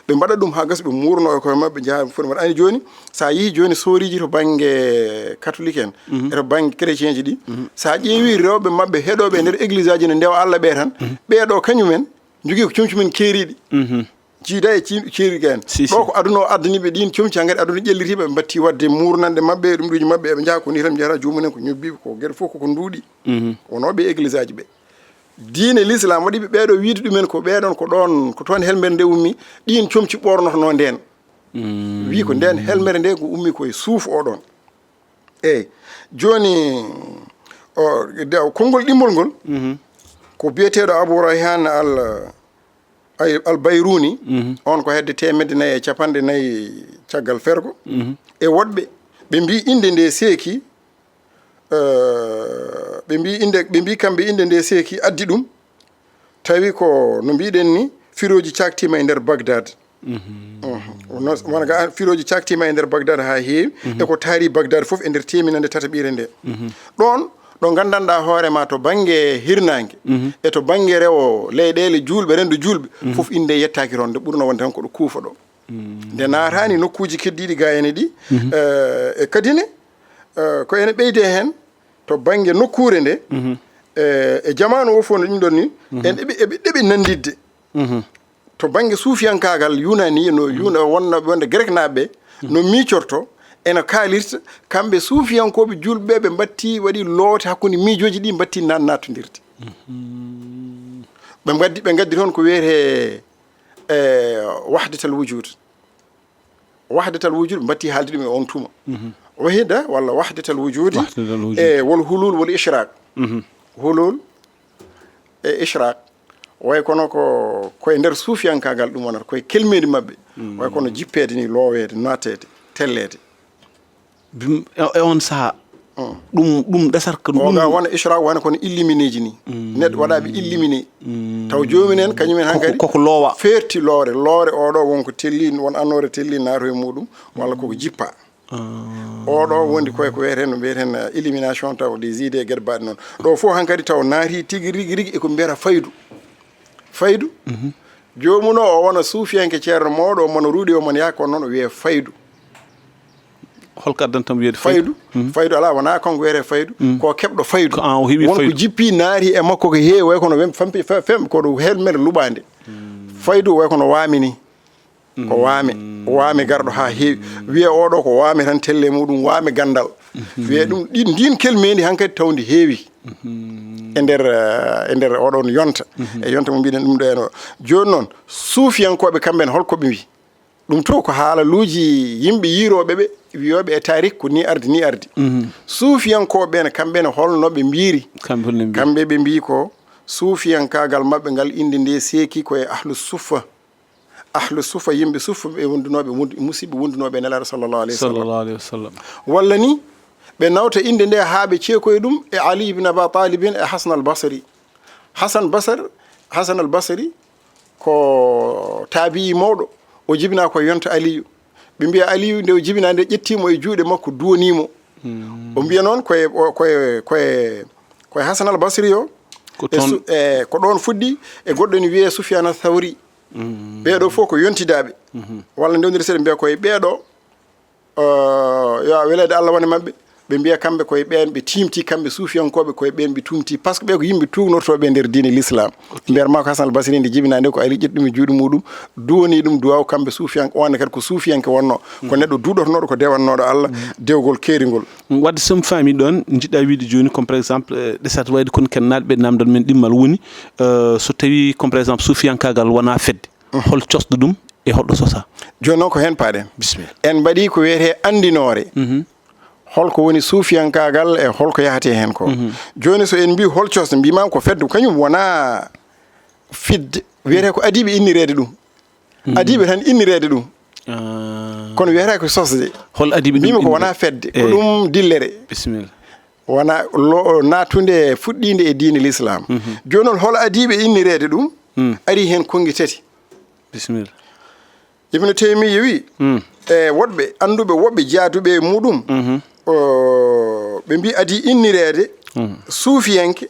Ɓe mbaɗa ɗum haa gasa, ɓe muurno e koye maɓɓe, njaha ɓe fof. Mbaɗa anndi jooni, so a yehii jooni sooriiji to bannge katolik en, e to bannge chrétien ji ɗi, so a ƴeewii rewɓe maɓɓe heɗooɓe e nder église aji no ndewa Alla ɓe tan, ɓee ɗo kañumen njogii ko comci men keeriiɗi. Jiida e ci-, ceeriga en. Si, si. Ɗo ko aduna o addani ɓe ɗiin comci, hankadi aduna ƴelliti ɓe, ɓe mbatti waɗde muurnanɗe maɓɓe e ɗum ɗoji maɓɓe, eɓe njaha ko ni tan, ɓe njahata joomumen, ko ñobbiiɓe, ko geɗe fof koko nduuɗi. Wonoo ɓe église aji ɓe. Diine l'islam waɗi ɓe ɓee ɗo wiide ɗumen ko ɓee ɗon, ko ɗon, ko toon helmere nde ummi, ɗiin comci ɓoornotonoo ndeen. Wi ko ndeen helmere nde ko ummi ko e suuf o ɗon. Eyi, jooni, o, de, konngol ɗimmol ngol, ko biyeteeɗo Abu Rayhan al, ay, al Bayruni, on ko hedde teemedde nayi e capanɗe nayi caggal fergo. E woɗɓe, ɓe mbi innde nde seeki, eh, ɓe mbi innde, ɓe mbi kamɓe innde nde seeki addi ɗum, tawi ko no mbiɗen ni, firooji caktiima e nder Bagdad. Mhm. Wona, wona ga firooji caktiima e nder Bagdad haa heewi, e ko taari Bagdad fof e nder teeminannde tataɓiire nde. Ɗoon, ɗo nganndanɗaa hoore ma to bannge hirnaange, e to bannge rewo leyɗeele juulɓe, renndo juulɓe, fof innde yettaaki toon, nde ɓurno wonde tan ko ɗo kuufa ɗo. Nde naataani nokkuuji keddiiɗi ga ene ɗi, eh, e kadi ne, eh, ko ene ɓeyde heen to bannge nokkuure nde, eh, e jamaanu o fof no ɗum ɗon ni, en eɓe, eɓe, eɓe nanndidde. To bannge suufiyankaagal Yunani, no Yuna-, wonnooɓe wonde Greknaaɓe ɓe, no miicorto, ena kaalirta, kamɓe suufiyankooɓe juulɓe ɓe, ɓe mbatti, waɗi loote hakkunde miijooji ɗi, mbatti na-, naattondirde. Ɓe ngaddi, ɓe ngaddi toon ko wiyetee, eh, wahdatal wujud. Wahdatal wujud, ɓe mbatti haalde ɗum e on tuma. Wahida walla wahdatal wujudi, wahdatal wujud, e wol hulul wol ishraq. Hulul e ishraq. Way kono ko, ko e nder suufiyankaagal ɗum wonata, ko e kelmeeli maɓɓe. Way kono jippeede ni, looweede, naateede, telleede. Bim-, e, e on saha, ɗum, ɗum ɗesat ko ɗum. O ga wona ishraq, wona kono illuminé ji ni. Neɗɗo waɗaɓe illuminé. Taw joomin en, kañum en hankadi koko loowa. Feerti loore, loore oɗo won ko telli, won annoore telli naato e muɗum, walla koko jippa. Oɗo wondi koye ko wiyeten, no mbiyeten, eh, illumination, taw des idées, geɗe baɗe noon. Ɗo fof hankadi taw naati tigi rigi rigi e ko mbiyata faydu. Faydu. Joomum o, o wona suufiyanke ceerno mawɗo, o mona ruuɗi, o mona yaha, kono noon o wiyee faydu. Holko addanta mo wiyede faydu? Faydu. Faydu alaa, wonaa kanko wiyetee faydu. Ko keɓɗo faydu. Ko an o heɓi won ko faydu. Jippi naati e makko ko heewi, way kono wem-, fampi-, fe-, fem-, ko ɗo helmere luɓaande. Faydu way kono waami ni. Ko waame, waame garɗo haa heewi. Wiyee oɗo ko waame tan telle muɗum, waame ganndal. Wiyee ɗum, ɗi, ndiin kelmeendi hankadi taw ndi heewi. E nder, eh, e nder oɗon yonta. E yonta mo mbiɗen ɗum ɗo en o. Jooni noon, suufiyankooɓe kamɓe en, holko ɓe mbii? Ɗum to ko haalaluuji yimɓe yiirooɓe ɓe, Wiyooɓe e tarik ko ni ardi, ni ardi. Suufiyankooɓe ɓe ne, kamɓe ne, holno ɓe mbiyiri? Kamɓe holno mbiyi? Kamɓe ɓe mbiyi ko suufiyankaagal maɓɓe ngal, innde nde seeki ko e ahlu suffa. Ahlu suffa, yimɓe suffa, ɓe wondunooɓe, wond-, musiɓɓe wondunooɓe e Nelaaɗo sallallahu alayhi wa sallam. Sallallahu alayhi wa sallam. Walla ni ɓe nawta innde nde haa ɓe ceekoya ɗum e Ali ibn Aba Talibin e Hasan al Basri. Hasan Basar, Hasan al Basri ko taabi'i mawɗo, o jibinaa ko yonta Aliyu. Ɓe mbiya Aliyu nde o jibinaa nde, ƴettiimo e juuɗe makko, duwaniimo. O mbiya noon koye, o, koye, koye, koye Hasan al Basri o. Ko e toon su-, e, ko ɗoon fuɗɗi e goɗɗo ene wiyee Sufyaan Thawri. Ɓee ɗoo fof ko yontidaaɓe. Walla ndewndiri seeɗa mbiya koye ɓee ɗoo, o, yo weleede Allah wone maɓɓe. Ɓe mbiya kamɓe koye ɓeen ɓe tiimti, kamɓe suufiyankooɓe, koye ɓeen ɓe tuumti. Par ce que ɓe ko yimɓe tuugnortooɓe e nder diine l'islam. Mbiyat ma ko Hasan al Basri nde jibinaa nde ko ari ƴetti ɗum e juuɗe muɗum, duwani ɗum duwaaw, kamɓe suufiyanke, o wonde kadi ko suufiyanke wonno. Ko neɗɗo duɗornooɗo, ko dewannooɗo Allah, dewgol keeringol. Wadde so mi faami ɗoon, njiɗɗa wiide jooni, comme par exemple, eh, ɗesat wayde kono ken naatɓe namdal men ɗimmal woni, eh, so tawi comme par exemple suufiyankaagal wonaa fedde, hol cosɗo ɗum e holɗo sosaa? Jooni noon ko heen paaɗen. Bisimilla. En mbaɗi ko wiyetee anndinoore. Holko woni suufiyankaagal e holko yahatee heen ko. Jooni so en mbii hol cosɗo, mbiimaama ko fedde, kañum wonaa fidde. Wiyetee ko adiiɓe innireede ɗum. Adiiɓe tan innireede ɗum. Ah. Kono wiyetee ko sosde. Hol adiiɓe ɗum mbiimi ko innirde? Wonaa fedde, ko ɗum dillere. Bisimilla. Wona lo-, naattunde fuɗɗiinde e diine l'islam. Jooni noon hol adiiɓe innireede ɗum? Ari heen konngi tati. Bisimilla. Ibnu Taymiya wi, e woɗɓe annduɓe, woɗɓe jaaduɓe e muɗum, o, ɓe mbi adii innireede suufiyanke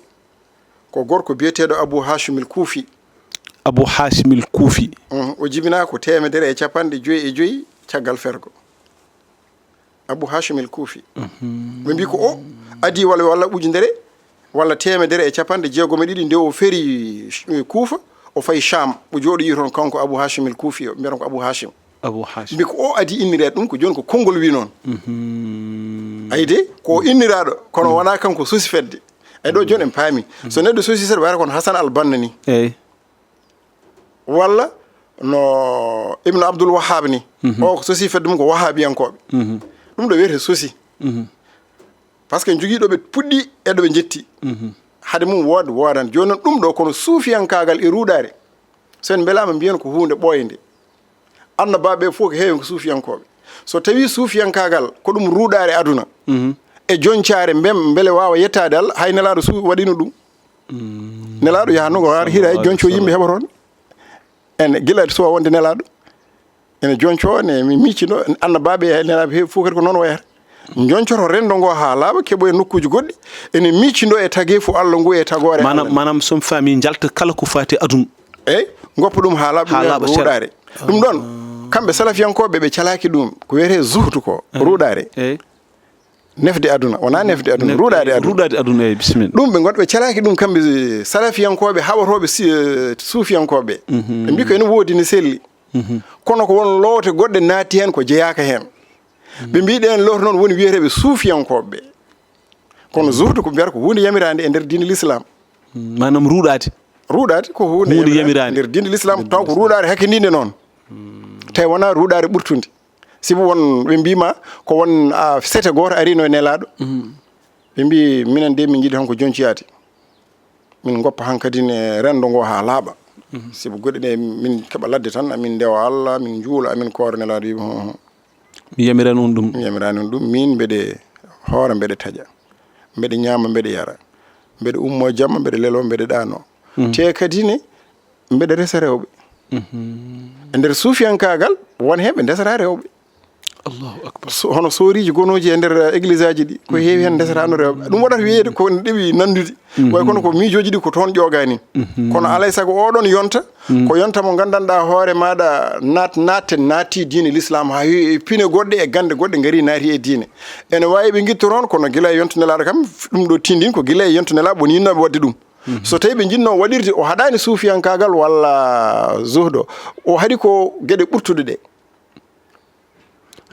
ko gorko biyeteeɗo Abu Hashim il Kufi. Abu Hashim il Kufi. O jibinaa ko teemedere e capanɗe joyi e joyi caggal fergo. Abu Hashim el Kufi. Ɓe mbi ko o adii walla, walla ujunere walla teemedere e capanɗe jeegom e ɗiɗi nde o feri, eh, Kufa, o fayi Sham, o jooɗoyi toon kanko Abu Hashim el Kufi o, mbiyata ko Abu Hashim. Abu Hashim. Mbi ko o adii innireede ɗum, ko jooni ko konngol wi noon. Ayi de, ko o inniraaɗo, kono wonaa kanko sosi fedde. Ayi ɗo jooni en paami. So neɗɗo sosi seeɗa wayata kono Hasan al Banna ni. Eyi. Walla no Ibnu Abdul Wahhab ni, o ko sosi fedde mum ko Wahhabiyankooɓe. Ɗum ɗo wiyetee sosi. Par ce que en jogii ɗo ɓe puɗɗi e ɗo ɓe njetti. Hade mum wood-, woodani. Jooni noon ɗum ɗo kono suufiyankaagal e ruuɗaare. So en mbelaama mbiyen ko huunde ɓooynde. Annabaaɓe ɓe fof ko heewi ko suufiyankooɓe. So tawii suufiyankaagal ko ɗum ruuɗaare aduna. E joncaare mbem-, mbele waawa yettaade Allah, hay Nelaaɗo su-, waɗino ɗum. Nelaaɗo yaha noon ko har hira e jonco yimɓe heɓa toon. Ene gila suwa wonde Nelaaɗo. Ene jonco ne mi miccino annabaaɓe e Nelaaɓe heewi fof kadi ko noon wayata. Joncoto renndo ngo haa laaɓa, keɓo e nokkuuji goɗɗi. Ene miccindo e tageefu Allah ngu e tagoore Allah. Maanaam, maanaam so mi faami njalta kala ko faati aduna. Eyi, ngoppa ɗum haa laaɓa, haa laaɓa ruuɗaare. Ɗum ɗoon, kamɓe salafiyankooɓe ɓe calaaki ɗum. Ko wiyetee zuhdu ko, ruuɗaare. Eyi. Nefde aduna, wonaa nefde aduna, ruuɗaade aduna. Ruuɗaade aduna, eyi, bisimilla. Ɗum ɓe ngonɓe calaaki ɗum, kamɓe salafiyankooɓe, haɓotooɓe si-, eh, suufiyankooɓe. Ɓe mbi ko ene woodi, ne selli. Kono ko won loote goɗɗe naatti heen ko jeyaaka heen. Ɓe mbi ɗeen loote noon woni wiyeteeɓe suufiyankooɓe. Kono zuhdu ko mbiyata ko huunde yamiraande e nder diine l'islam. Maanaam ruuɗaade. Ruuɗaade ko huunde yamiraande nder diine l'islam, taw ko ruuɗaare hakkindiinde noon. Tawi wonaa ruuɗaare ɓurtunde. Sibu won, ɓe mbiima ko won, a, sete gooto arino e Nelaaɗo. Ɓe mbi, minen de min njiɗi tan ko jonci yaade. Min ngoppa hankadi ne renndo ngo haa laaɓa. Sibu goɗɗe ɗe min keɓa ladde tan, amin ndewa Allah, min njuula, amin koora. Nelaaɗo wiima, "Ho, ho." Mi yamiran on ɗum. Mi yamiraani on ɗum. Min mbeɗe hoora, mbeɗe taƴa. Mbeɗe ñaama, mbeɗe yara. Mbeɗe ummo jamma, mbeɗe lelo, mbeɗe ɗaano. Te kadi ne, mbeɗe resa rewɓe. E nder suufiyankaagal, won heen ɓe ndesata rewɓe. Allahu akbar. So, hono sooriiji gonooji e nder, eh, église aji ɗi, ko heewi heen ndesataano rewɓe. Ɗum waɗata wiyeede ko ene ɗeɓi nanndude. Way kono ko miijooji ɗi ko toon ƴoogaani. Kono alay sago oɗon yonta, ko yonta mo nganndanɗaa hoore maaɗa naat-, naatte, naatti diine l'islam haa heewi e pine goɗɗe e gannde goɗɗe ngari naati e diine. Ene waawi ɓe ngitto toon, kono gila e yonta Nelaaɗo kam, ɗum ɗo tindin ko gila e yonta Nelaaɗo woni yinnooɓe waɗde ɗum. So tawi ɓe njinnoo waɗirde, o haɗaani suufiyankaagal walla zuhdo. O haɗi ko geɗe ɓurtuɗe ɗe.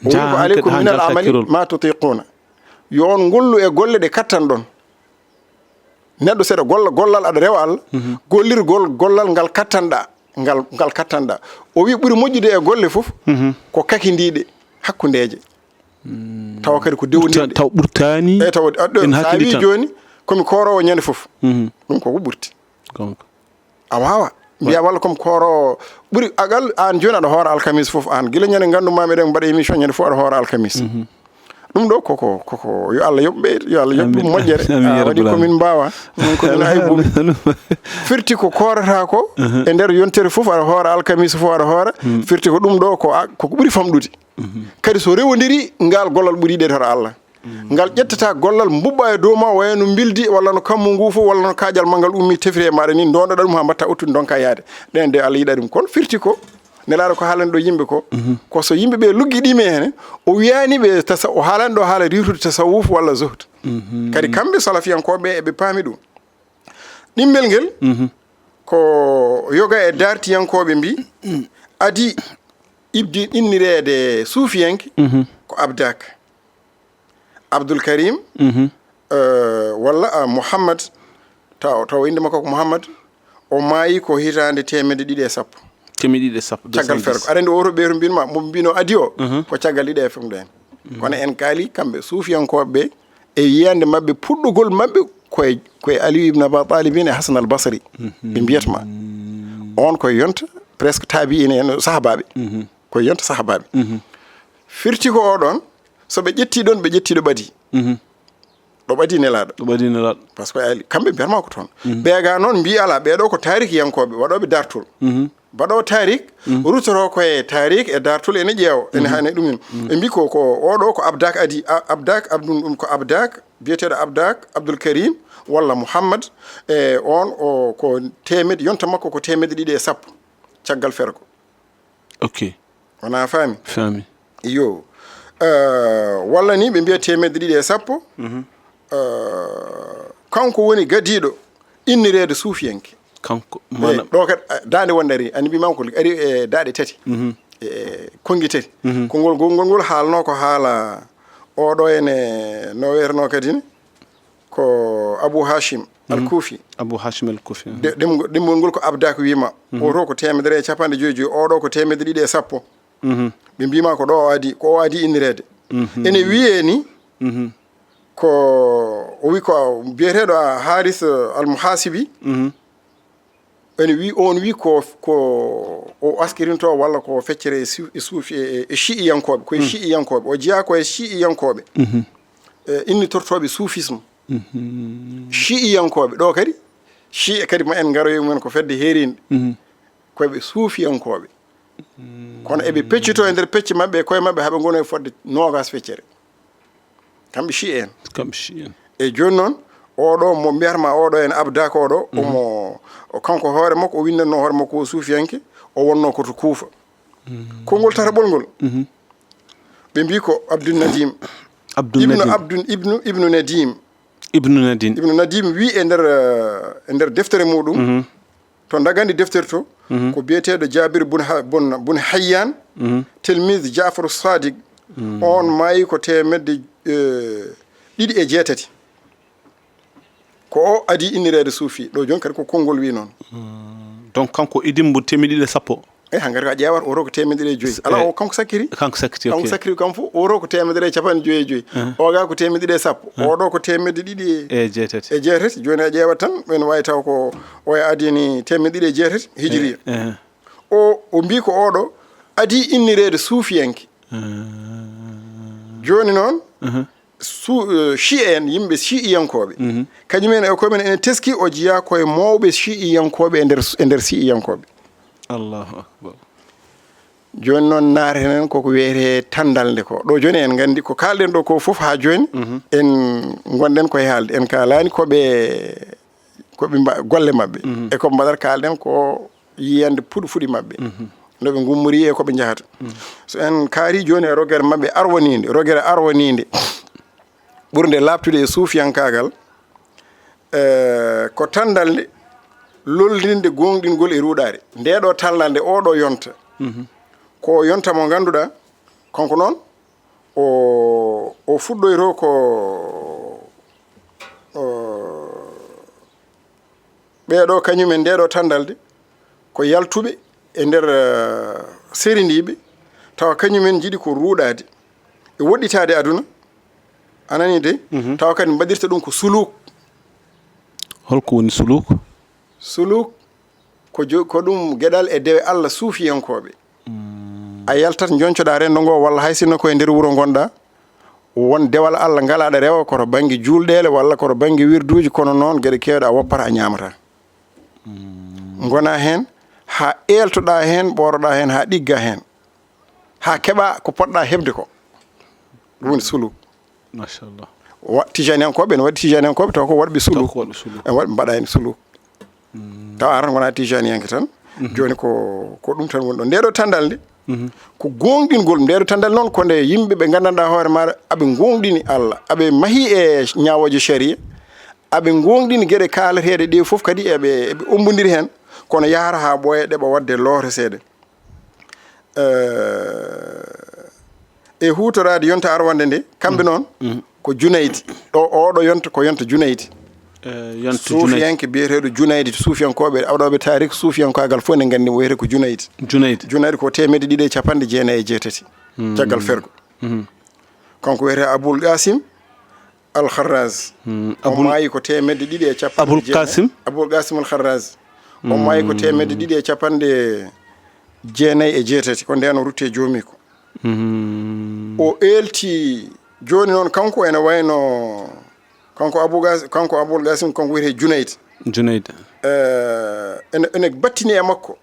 O wi ko, "Aleykum minal amali ma tutiquuna." Yo on ngollu e golle ɗe kattanɗon. Neɗɗo seeɗa golla gollal aɗa rewa Allah, gollirgol gollal ngal kattanɗaa, ngal, ngal kattanɗaa. O wi ɓuri moƴƴude e golle fof ko kakindiiɗe, hakkundeeje. Tawa kadi ko dewondirɗe. Taw ɓurtaani. Eyi, tawa aɗɗo, en so a hakkili wii tan. Jooni, komi kooroowo ñande fof. Mhm. Ɗum koko ɓurti. Gonga. A waawa mbiya walla komi kooroowo. Ɓuri aqal, aan jooni aɗa hoora alkamis fof, aan gila ñande nganndu-maa meɗen mbaɗa émission ñande fof aɗa hoora alkamis. Mhm. Ɗum ɗo koko, koko, yo Allah yoɓ ɓe, yo Allah yoɓ ɗum moƴƴere. Amin, ya waɗi rabbal alamin. Ko min mbaawa, min ko min aybuɓe. Firti ko koorata ko, e nder yontere fof aɗa hoora, alkamis fof aɗa hoora. Firti ko ɗum ɗo ko a-, koko ɓuri famɗude. Kadi so rewondiri, ngal gollal ɓuri yiɗeede hoto Allah. Ngal ƴettata gollal, mbuɓɓa e dow ma, waya no mbildi, walla no kammu ngu fof, walla no kaaƴal ma ngal ummi, tefiri e maaɗa ni, ndondoɗa ɗum haa mbatta ottude, ndonka yaade. Ɗen de Allah yiɗa ɗum. Kono firti ko, Nelaaɗo ko haalani ɗo yimɓe ko, ko so yimɓe ɓe luggiɗiima heen, o wiyaani ɓe tasa-, o haalani ɗo haala riiwtude tasawuf walla zuhd. Kadi kamɓe salafiyankooɓe eɓe paami ɗum. Ɗimmel ngel, ko yoga e daartiyankooɓe mbi, adi ibdi innireede suufiyanke, ko Abdak. Abdul Karim, eh, walla, ah, Muhammad, taw, taw innde makko ko Muhammad, o maayi ko hitaande teemedde ɗiɗi e sappo. Teemedde ɗiɗi e sappo, caggal fergo. Aɗa anndi o to ɓeeto mbin ma, mo mbino adi o, ko caggal ɗiɗi e fewndo en. Kono en kaali kamɓe suufiyankooɓe ɓe, e yiyande maɓɓe, puɗɗugol maɓɓe koye, koye Aliyu ibn Aba Talibin e Hasan al Basri, ɓe mbiyata ma. On ko yonta presque taabi'ina en, sahabaaɓe. Koye yonta sahabaaɓe. Firti ko oɗon, so ɓe ƴetti ɗon, ɓe ƴetti ɗo ɓadi. Ɗo ɓadi Nelaaɗo. Ɗo ɓadi Nelaaɗo. Parce que ali-, kamɓe mbiyatma ko toon. Ɓeega noon mbi alaa, ɓeeɗo ko taarikiyankooɓe, waɗooɓe dartol. Mbaɗoowo taarik, ruttotoo ko e taarik e dartol ene ƴeewa, ene haani ɗumen. Ɓe mbi ko, ko oɗo ko Abdak adi, a-, Abdak, Abdul, ɗum ko Abdak, biyeteeɗo Abdak, Abdul Karim, walla Muhammad, e on o ko teemedde, yonta makko ko teemedde ɗiɗi e sappo, caggal fergo. Ok. Wona faami? Faami. Iyo. Eh, walla ni ɓe mbiya teemedde ɗiɗi e sappo. Eh, kanko woni gadiiɗo innireede suufiyanke. Kanko, eh, maanaam ɗo kadi, eh, daande wonde ari, ani mbima ko ari e daaɗe tati. E konngi tati. Ko ngol, ngol, ngol, ngol haalno ko haala oɗo ene, no wiyeteno kadi ne? Ko Abu Hashim Al-Kufi. Abu Hashim Al-Kufi. De-, ɗemgo-, ɗemgol ngol ko Abdak wima. Oto ko teemedere e capanɗe joyi joyi, oɗo ko teemedde ɗiɗi e sappo. Ɓe mbima ko ɗo o adi, ko o adi innireede. Ene wiye ni, ko o wi ko biyeteeɗo Haris, eh, Al-Muhasibi. Ene wi, on wi ko, ko o askirinto walla ko feccere e su-, e suufi, e, e, e shi'iyankooɓe, koye shi'iyankooɓe. O jeyaa ko e shi'iyankooɓe. E, innitortooɓe soufisme. Shi'iyankooɓe. Ɗo kadi, shi'a kadi ma en ngaroyo mumen ko fedde heerinde. Koye ɓe suufiyankooɓe. Kono eɓe peccito e nder pecce maɓɓe, e koye maɓɓe, haɓe ngona e fodde noogas feccere. Kamɓe shi'a en. Kamɓe shi'a en. E jooni noon, oɗo mo mbiyatma oɗo en Abdak oɗo, omo, o kanko hoore makko, o winndanno hoore makko o suufiyanke, o wonno ko to Kuufa. Konngol tataɓol ngol, ɓe mbi ko Abdul Nadim. Abdul Ibnu Nadim. Abdul, Ibnu, Ibnu Nadim. Ibnu Nadim. Ibnu Nadim wi e nder, eh, e nder deftere muɗum, to ndagandi deftere to, ko biyeteeɗo Jabir bun Ha-, bun, bun Hayyan, tilmiz Ja'far Sadiq, on maayi ko teemedde, eh, ɗiɗi e jeetati. Ko o adi innireede suufi. Ɗo jooni kadi ko konngol wi noon. Donc, kanko idimbo teemedde ɗiɗi e sappo. Eyi, hankadi ko a ƴeewata, oto ko teemedde ɗiɗi e joyi. Alaa, eh, o kanko sakkiri. Kanko sakkiri, kanko ok. Sakkiri kam fof, oto ko teemedere e capanɗe joyi e joyi. Eh. Oga ko teemedde ɗiɗi e sappo. Eh. Oɗo ko teemedde ɗiɗi e, e jeetati. Jeetati. Jooni a ƴeewat tan, ɓen waawi taw ko o e adini teemedde ɗiɗi e jeetati hijiriya. Eh, eh. O, o mbi ko oɗo adi innireede suufiyanke. Eh. Jooni noon, su-, eh, shi'a en, yimɓe shi'iyankooɓe. Kañum en e koye men ene teski, o jeyaa koye mawɓe shi'iyankooɓe e nder, e nder shi'iyankooɓe. Allahu akbar. Jooni noon, naateten koko wiyetee tanndalde ko. Ɗo jooni en nganndi ko kaalɗen ɗo ko fof haa jooni, en ngonɗen koye haalde. En kaalaani ko ɓe, ko ɓe mba-, golle maɓɓe. E ko mbaɗata, kaalɗen ko yiyande puɗi fuɗi maɓɓe. No ɓe ngummori e ko ɓe njahata. So en kaari jooni e rogere maɓɓe arwaniinde, rogere arwaniinde, ɓurnde laaɓtude e suufiyankaagal, eh, ko tanndalde lollinde goongɗingol e ruuɗaare. Nde ɗo tanndalde, o ɗo yonta. Ko yonta mo ngannduɗaa, kanko noon, o, o fuɗɗoyto ko, o, ɓeeɗo kañumen nde ɗo tanndalde, ko yaltuɓe e nder, eh, serindiiɓe, tawa kañumen njiɗi ko ruuɗaade. e woɗɗitaade aduna, a nanii de? Tawa kadi mbaɗirta ɗum ko suluuk. Holko woni suluuk? Suluuk ko jo- ko ɗum geɗal e dewe Allah suufiyankooɓe. A yaltat, njoncoɗaa renndo ngoo, walla hay sinno ko e nder wuro ngonɗaa, won dewal Allah ngal aɗa rewa, ko to bannge juulɗeele walla ko to bannge wirduuji, kono noon geɗe keewɗe a woppat, a ñaamataa. Ngonaa heen haa eeltoɗaa heen, ɓootoɗaa heen haa ɗiggaa heen, haa keɓaa ko potɗaa heɓde ko. Ɗum woni suluuk. Machallah. Wa- tijaniyankooɓe ene waɗi tijaniyankooɓe taw ko waɗɓe suluuk. Ko waɗɓe suluuk. En waɗ mbaɗaani suluuk. Tawa aran wonaa tijaniyanke tan. Jooni ko ko ɗum tan woni ɗon. Nde ɗo tandal nde ko goongɗingol. Nde ɗo tandal noon ko nde yimɓe ɓe nganndanɗaa hoore maaɗa aɓe goongɗini Allah, aɓe mahi e ñaawooje sharia, aɓe goongɗini geɗe kaalateeɗe ɗe fof kadi eɓe eɓe ommbondiri heen, kono yahata haa ɓooya ɗeɓa waɗde looreseede. Eh, e huutoraade yonta arwande nde, kamɓe noon ko Junaydi. Ɗo oɗo yonta ko yonta Junaydi. Eh, yonta Junaydi. Suufiyanke biyeteeɗo Junaydi, suufiyankooɓe aɗooɓe taariik suufiyankaagal fof ne nganndi mo wiyetee ko Junaydi. Junaydi. Junaydi ko teemedde ɗiɗi e capanɗe jeenayi e jeetati caggal fergo. Kanko wiyetee Abul Qasim Al Kharraz. O Abul- maayi ko teemedde ɗiɗi e capanɗe Abul jeenayi. Qasim? Abul Qasim Al Kharraz. O maayi ko teemedde ɗiɗi e capanɗe jeenayi e jeetati, ko ndeen o rutti e joomiiko. Mhm. O eelti jooni noon, kanko ene wayno kanko Abul Qasim, kanko Abul Qasim kanko wiyetee Junaydi. Junaydi. Eh, ene ene battini e makko,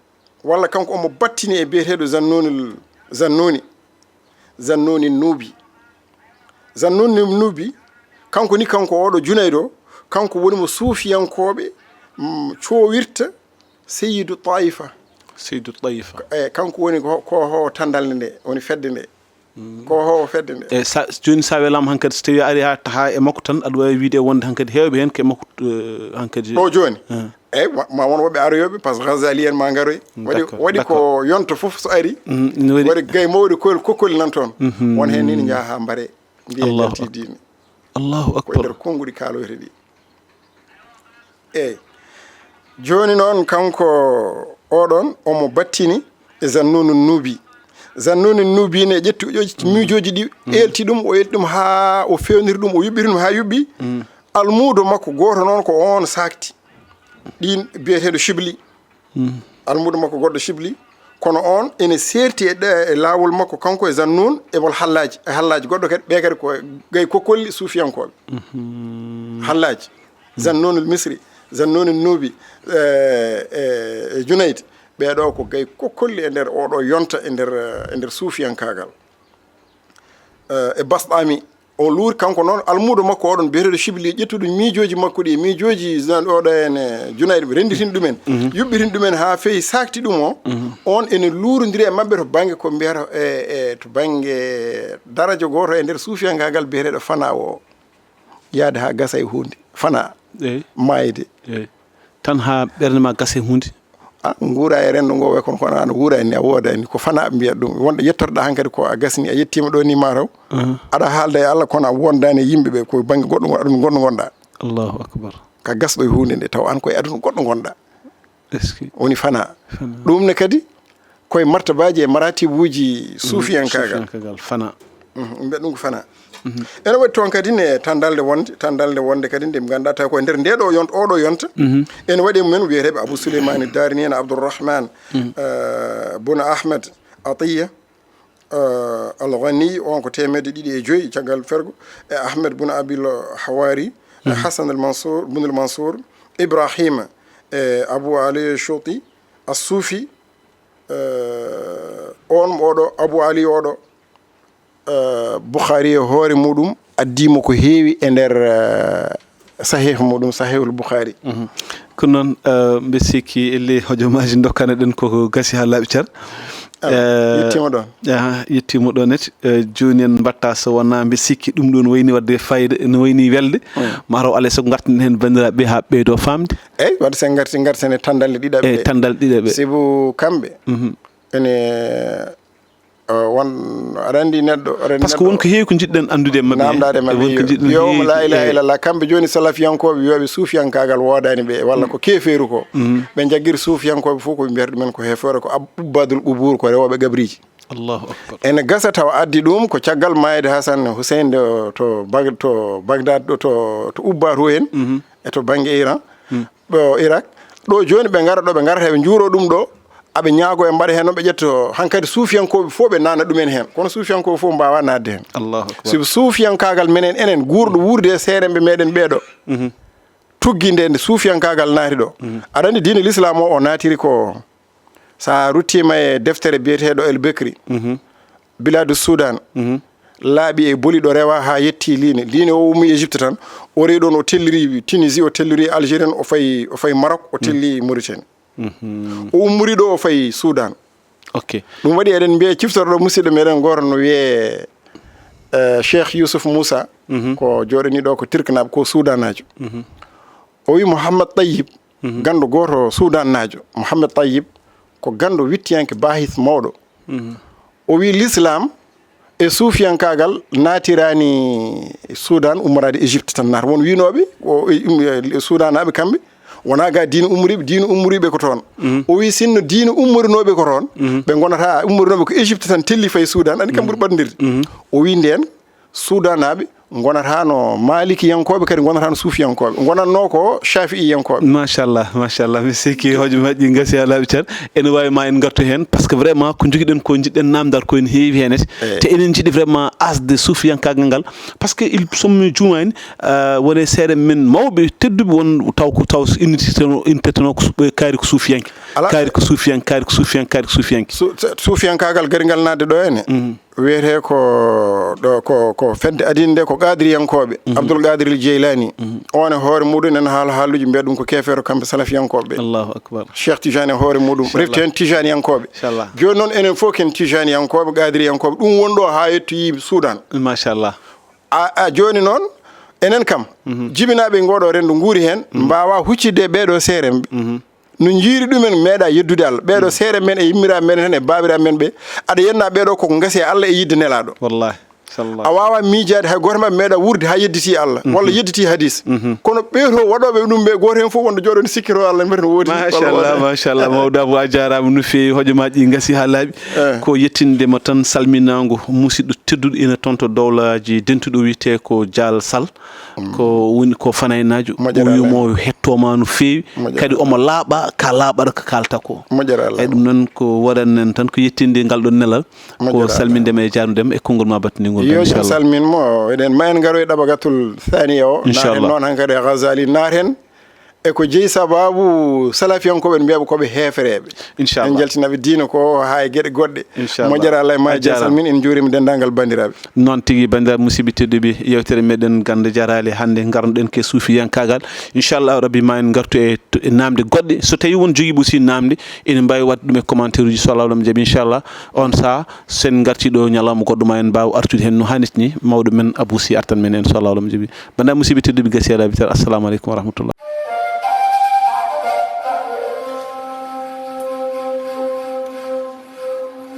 walla kanko omo battini e biyeteeɗo Zannunil Zannuni. Zannuni Nuubi. Zannuni Nuubi, kanko ni, kanko oɗo Junaydi o, kanko woni mo suufiyankooɓe mm, coowirta Seyyidu Taifa. Seydu Taifa. E kanko woni ko ko hoowo tandal nde, woni fedde nde. Ko hoowo fedde nde. E sa jooni sa welaama hankadi, so tawi a ari ha taha e makko tan, aɗa wawi wiide wonde hankadi heewɓe heen ko e makko eh, hankadi. Ɗo jooni, eyyi, ma- ma won woɓɓe aroyooɓe, par ce que Ghazali en ma ngaroy. Waɗi D'accord, waɗi d'accord. Ko yonta fof so ari, Mhm, ne waɗi. Waɗi gay mawɗi koyol kokkoli nan toon. Won heen ni ne njaha ha mbare, mbiye Allahu yalti akbar. Diine. Allahu Ko e akbar. Nder konnguɗi kaaloyta ɗi. Eyyi. Jooni noon, kanko oɗon omo battini e Zannunu Nuubi. Zannunu Nuubi ne ƴetti o ƴetti miijooji ɗi, eelti ɗum, o eelti ɗum haa o feewniri ɗum, o yuɓɓiri ɗum haa yuɓɓi. Almuudo makko gooto noon ko oon saakti ɗin, biyeteeɗo Chibli. Almuudo makko goɗɗo Chibli, kono oon ene seerti e ɗe- e laawol makko, kanko e Zannun e Bol Hallaaji, e Hallaaji goɗɗo kadi, ɓe kadi ko gay kokkolli suufiyankooɓe. Hallaaji, Zannunul Misri, Zannunul Nuubi, e e e Junayd, ɓeeɗo ko gay kokkolli e nder oɗo yonta e nder e nder suufiyankaagal. E Basɗami, o luuri kanko noon, almuudo makko oɗon biyeteeɗo Chibli, ƴettuɗo miijooji makko ɗi, miijooji Zan- oɗo en e Junayd, rennditini ɗumen, yuɓɓitini ɗumen haa feewi, saakti ɗum o. Oon ene luurondiri e maɓɓe to bannge ko mbiyata e e to bannge daraja gooto e nder suufiyankaagal biyeteeɗo fanaa o. Yaade haa gasa e huunde fanaa, Eyyi. Maayde. Eyyi. Tan haa ɓernde ma gasa e huunde. A nguura e renndo ngo, way kono kono an wuura ni, a wooda ni, ko fanaa ɓe mbiyata ɗum. Wonɗo yettorɗa hankadi ko a gasni, a yettiima ɗo ni, mataw aɗa haalda e Allah, kono a wondaani e yimɓe ɓe, ko bannge goɗɗo ngon- aduna goɗɗo ngonɗa. Allahu akbar. Ka gasɗo e huunde nde, taw an koye aduna goɗɗo ngonɗa. Est-ce que Woni fanaa. Fanaa. Ɗum ne kadi koye martabaaji e maratibuuji suufiyankaagal. Suufiyankaagal, fanaa. Mhm, ɓe ɗum ko fanaa. Ene waɗi toon kadi ne tandalde wonde, tandalde wonde kadi nde ngannduɗaa tawi ko e nder nde ɗo yonta, oɗo yonta. Ene waɗi e mumen wiyeteeɓe Abu Suleymaani Daarini, en Abdourahman, eh, Bun Ahmed Atiya, eh, Al Ghani, on ko teemedde ɗiɗi e joyi caggal fergo, e Ahmed Bun Abil Hawari, e Hassan Al Mansour, Bun Al Mansour, Ibrahima, e Abu Ali Chouti, As Sufi, eh, on oɗo Abu Ali oɗo, eh, Bukhari e hoore muɗum addi mo ko heewi e nder, eh, sahih muɗum, Sahihul Bukhari. Kono noon, eh, mbe sikki ellee hojomaaji dokkane ɗen koko gasi haa laaɓi car. Ah, yettiima ɗon. Aha, yettiima ɗon et. Eh, jooni en mbaɗta so wonaa mbe sikki ɗum ɗon wayni waɗde fayida, ene wayni welde. Mataw alay sago ngarten heen banndiraaɓe ɓe haa ɓeydo faamde. Eyi, waɗde sen ngarti, ngarten e tandalle ɗiɗaɓe. E tandalle ɗiɗaɓe. Sibu kamɓe ene won, aɗa anndi neɗɗo, aɗa anndi Parce que neɗɗo won ko heewi ko njiɗɗen anndude e maɓɓe. Namdaade maɓɓe Won ko yo njiɗɗen wiyoomo heewi- la ilaha eh, illallah. Kamɓe jooni, salafiyaankooɓe wiyooɓe suufiyankaagal woodaani ɓe, walla ko keefeeru ko. Ɓe njaggiri suufiyankooɓe fof, ko ɓe mbiyata ɗumen ko heefoore, ko ab- ubbadul qubuur, ko rewooɓe gabriiji. Allahu akbar. Ene gasa tawa addi ɗum ko caggal maayde Hasan Hussein de to Bag- to Bagdad ɗo, to to ubba to en, e to bannge Iran, ɗo Irak. Ɗo jooni ɓe ngara ɗo, ɓe ngarata ɓe njuuro ɗum ɗo, aɓe ñaago e mbaɗa heen noon, ɓe ƴetta hankadi suufiyankooɓe fof ɓe naatna ɗumen heen, kono suufiyankooɓe fof mbaawa naatde heen. Allahu akbar. Sibu suufiyankaagal menen enen guurɗo wuurde e seeremɓe meɗen ɓeeɗo, tuggi nde nde suufiyankaagal naati ɗo. Aɗa anndi diine l'islam o, o naatiri ko, so a ruttiima e deftere biyeteeɗo El Bekri, Biladu Sudan, laaɓi e boli ɗo rewa haa yetti liine. Liine o ummi Égypte tan, o rewi ɗoon, o telliri Tunisie, o telliri Algérie, o fayi, o fayi Maroc, o telli Mauritanie. O ummori ɗo, o fayi Sudan. Ok. Ɗum waɗi eɗen mbiya ciftorɗo musidɗo meɗen gooto no wiyee, eh, Cheikh Youssouf Moussa, ko jooɗani ɗo ko Turknaaɓe, ko Sudanaajo. O wi Mouhammad Tayyib, ganndo gooto Sudanaajo. Mouhammad Tayyib ko ganndo wittiyanke, bahis mawɗo. O wi l'islam e suufiyankaagal naatiraani Sudan, ummoraade Égypte tan naata. Won wiynooɓe o, e, um, e, Sudanaaɓe kamɓe wonaa ga diine ummoriiɓe, diine ummoriiɓe ko toon. O wi sinno diine ummorinooɓe ko toon, ɓe ngonata ummorinooɓe ko Égypte tan telli fayi Sudan, anndi kam ɓuri ɓadondirde. O wi ndeen Sudanaaɓe ngonataano maalikiyankooɓe, kadi ngonataano suufiyankooɓe, ngonatnoo ko cafi'iyankooɓe. Machallah, machallah, mi sikki hoojo majji ngasi haa laaɓi car. Ene waawi ma en ngartu heen, parce que vraiment ko njogiɗen ko njiɗɗen naamndar ko ene heewi heen ete. Te enen njiɗi vraiment asde suufiyankaagal ngal, parce que il sommes juumaani, euh, wone seeɗa men mawɓe tedduɓe won taw ko taw innititeno, innititeno ko su- kaari ko suufiyanke. Kaari ko suufiyanke, kaari ko suufiyanke, kaari ko suufiyanke. Su- su- suufiyankaagal gari ngal naatde ɗo ene. Wiyetee ko ɗo ko, ko fedde adii nde ko Qaadiriyankooɓe, Abdul Qaadir al Jeylaani. Oon e hoore muɗum en haala haaluuji mbiya ɗum ko keefeero kamɓe salafiyankooɓe ɓe. Allahu akbar. Cheikh Tijani e hoore muɗum refti heen Tijaniyankooɓe. Inchallah. Jooni noon enen fof ken Tijaniyankooɓe, Qaadiriyankooɓe, ɗum won ɗo haa yettoyi Sudan. Machallah. A, a jooni noon enen kam jibinaaɓe e ngooɗo renndo nguuri heen, mbaawa huccitde e ɓeeɗo seeremɓe. No njiiri ɗumen meeɗa yeddude Allah. Ɓeeɗo seere men e yimmiraaɓe men heen e baabiraaɓe men ɓe, aɗa yenna ɓeeɗo koko ngasi e Allah e yidde nelaaɗo. Wallahi. Sallallahu. A waawaa miijaade hay gooto maɓɓe meeɗa wuurde haa yedditi Allah walla yedditi hadis. Kono ɓeeto waɗooɓe ɗum ɓe, gooto heen fof wonno jooɗo ne sikkitoo Allah mbete no woodi. Machallah, machallah. Mawɗo Abou, a jaaraama no feewi, hojomaaji ɗi ngasi haa laaɓi. Ko yettinde ma tan salminaango musidɗo tedduɗo ina toon to dowlaaji dentuɗo wiyetee ko Dial Sall. Ko woni ko fanaynaajo. O wiyi mo hettooma no feewi. Kadi omo laaɓa ka laaɓaɗo ko kaalta ko. Moƴƴere Allah. Eyi, ɗum noon ko waɗanen tan ko yettinde ngal ɗon nelal. Ko salminde ma e jaarnude ma e konngol ma battiningol. Yo jam salmin mo. Eɗen ma en ngaroy ɗabagatul thaniya o. Inchallah. Noon hankadi e Ghazali naaten e ko jeyi sababu salafiyankooɓe en mbiyaɓe koɓe heefereeɓe. Inchallah. En jaltinaɓe diina ko haa e geɗe goɗɗe. Inchallah. Moƴƴere Allah e ma. A jaaraama. Salmin, en njuuriima denndaangal banndiraaɓe. Noon tigi, banndiraaɓe musidɓe tedduɓe, yewtere meɗen gannde jaraale hannde ngarnoɗen ke suufiyankaagal. Inchallah rabbi ma en ngartu e, e naamde goɗɗe. So tawi won jogiiɓe aussi naamde, ene mbaawi waɗde ɗum e commentaire uji, so Allah wala mo jaɓi, inchallah. On saha, so en ngarti ɗo ñalawma goɗɗo ma en mbaaw artude heen no haanirta ni, mawɗo men Abou Sy artan men en, so Allah wala mo jaɓi. Banndiraaɓe musidɓe tedduɓe, gasi alaa bitar. Assalamu aleykum wa rahmatullah.